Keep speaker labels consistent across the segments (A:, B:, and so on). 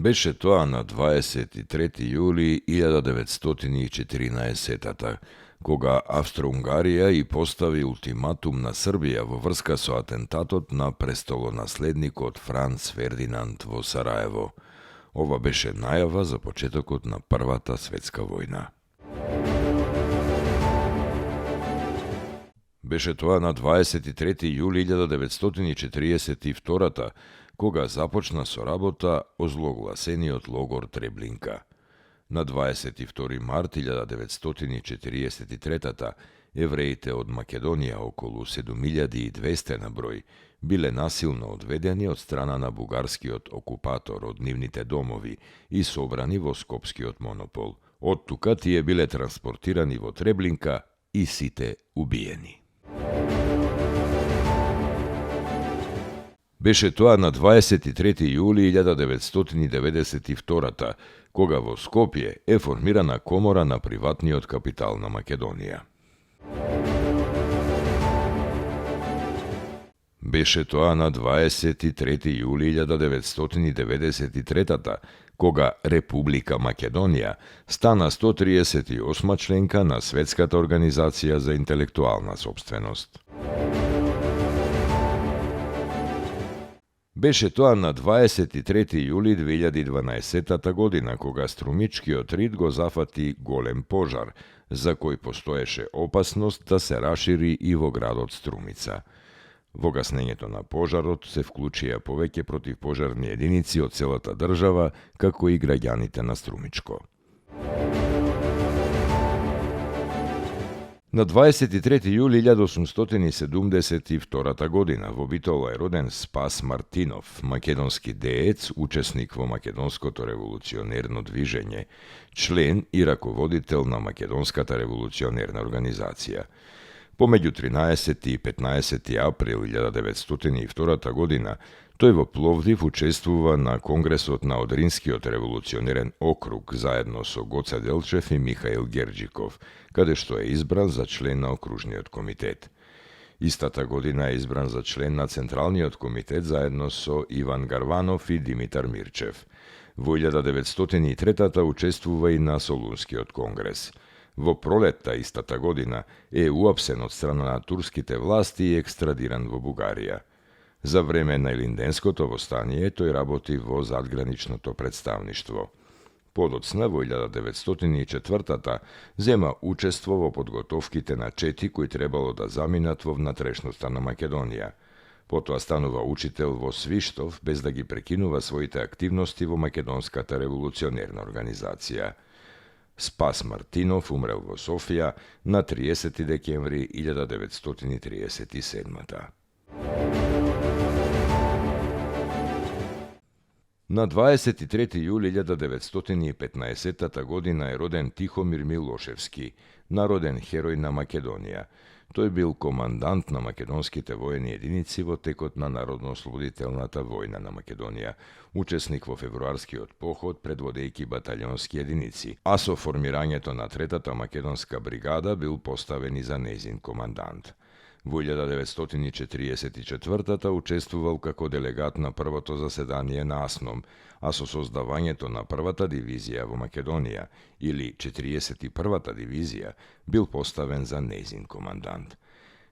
A: Беше тоа на 23. јули 1914 кога Австро-Унгарија и постави ултиматум на Србија во врска со атентатот на престолонаследникот Франц Фердинанд во Сараево. Ова беше најава за почетокот на Првата светска војна. Беше тоа на 23. јули 1942 кога започна со работа озлогласениот логор Треблинка. На 22. март 1943 евреите од Македонија, околу 7200 на број, биле насилно одведени од страна на бугарскиот окупатор од нивните домови и собрани во Скопскиот монопол. Од тука тие биле транспортирани во Треблинка и сите убиени. Беше тоа на 23. јули 1992 кога во Скопје е формирана комора на приватниот капитал на Македонија. Беше тоа на 23. јули 1993 кога Република Македонија стана 138 членка на Светската организација за интелектуална сопственост. Беше тоа на 23. јули 2012 година кога струмичкиот рид го зафати голем пожар, за кој постоеше опасност да се рашири и во градот Струмица. Во гаснењето на пожарот се вклучија повеќе противпожарни единици од целата држава, како и граѓаните на Струмичко. На 23. јули 1872 година во Битола е роден Спас Мартинов, македонски деец, учесник во македонското револуционерно движење, член и раководител на Македонската револуционерна организација. Помеѓу 13. и 15. април 1902 година тој во Пловдив учествува на Конгресот на Одринскиот револуционерен округ заедно со Гоце Делчев и Михаил Герџиков, каде што е избран за член на окружниот комитет. Истата година е избран за член на Централниот комитет заедно со Иван Гарванов и Димитар Мирчев. Во 1903 учествува и на Солунскиот конгрес. Во пролетта истата година е уапсен од страна на турските власти и екстрадиран во Бугарија. За време на Илинденското востание тој работи во задграничното представништво. Подоцна во 1904 зема учество во подготовките на чети кои требало да заминат во внатрешноста на Македонија. Потоа станува учител во Свиштов без да ги прекинува своите активности во Македонската револуционерна организација. Спас Мартинов умрел во Софија на 30 декември 1937. На 23. јули 1915 година е роден Тихомир Милошевски, народен херој на Македонија. Тој бил командант на македонските воени единици во текот на Народно-ослободителната војна на Македонија, учесник во февруарскиот поход предводејќи баталјонски единици, а со формирањето на третата македонска бригада бил поставен и за нејзин командант. Во 1944 учествувал како делегат на првото заседание на АСНОМ, а со создавањето на првата дивизија во Македонија, или 41-та дивизија, бил поставен за нејзин командант.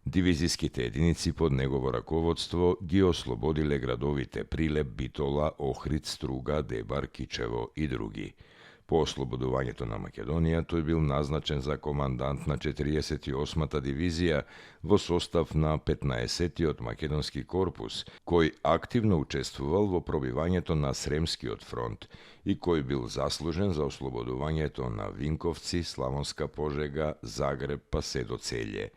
A: Дивизиските единици под негово раководство ги ослободиле градовите Прилеп, Битола, Охрид, Струга, Дебар, Кичево и други. По ослободувањето на Македонија тој бил назначен за командант на 48-та дивизија во состав на 15-тиот македонски корпус, кој активно учествувал во пробивањето на Сремскиот фронт и кој бил заслужен за ослободувањето на Винковци, Славонска Пожега, Загреб па се до Целје.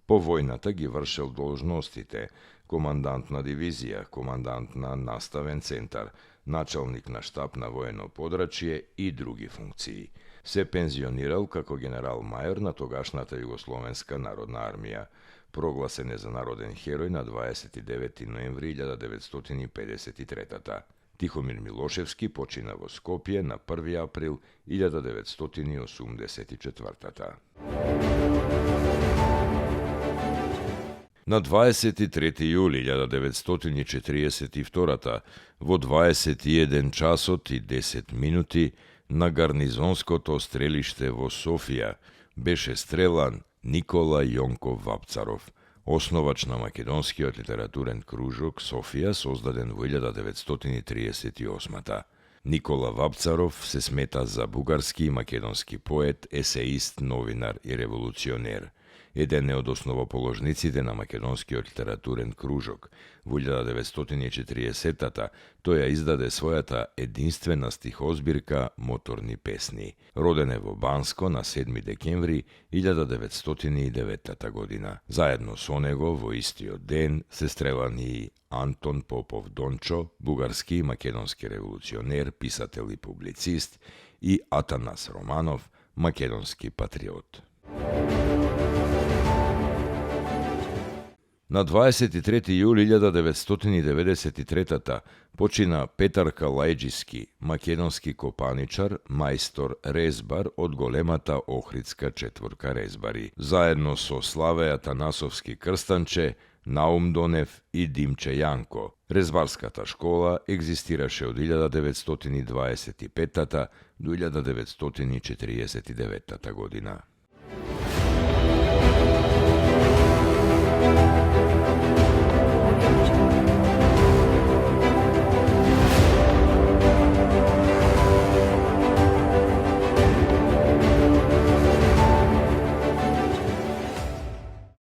A: По војната ги вршел должностите командант на дивизија, командант на наставен центар, началник на штаб на воено подрачје и други функции. Се пензионирал како генерал-мајор на тогашната Југословенска народна армија. Прогласен е за народен херој на 29 ноември 1953. Тихомир Милошевски почина во Скопје на 1 април 1984. На 23. јули 1942 во 21 часот и 10 минути на гарнизонското стрелиште во Софија беше стрелан Никола Јонков Вапцаров, основач на македонскиот литературен кружок Софија, создаден во 1938. Никола Вапцаров се смета за бугарски и македонски поет, есеист, новинар и револуционер. Еден е од основоположниците на македонскиот литературен кружок. Во 1940-та тој ја издаде својата единствена стихозбирка Моторни песни. Роден е во Банско на 7 декември 1909 година. Заедно со него во истиот ден се стрелани и Антон Попов Дончо, бугарски и македонски револуционер, писател и публицист, и Атанас Романов, македонски патриот. На 23. јули 1993 почина Петар Калајџиски, македонски копаничар, мајстор резбар од големата Охридска четворка резбари. Заедно со Славе Атанасовски Крстанче, Наум Донев и Димче Јанко. Резбарската школа екзистираше од 1925 до 1949 година.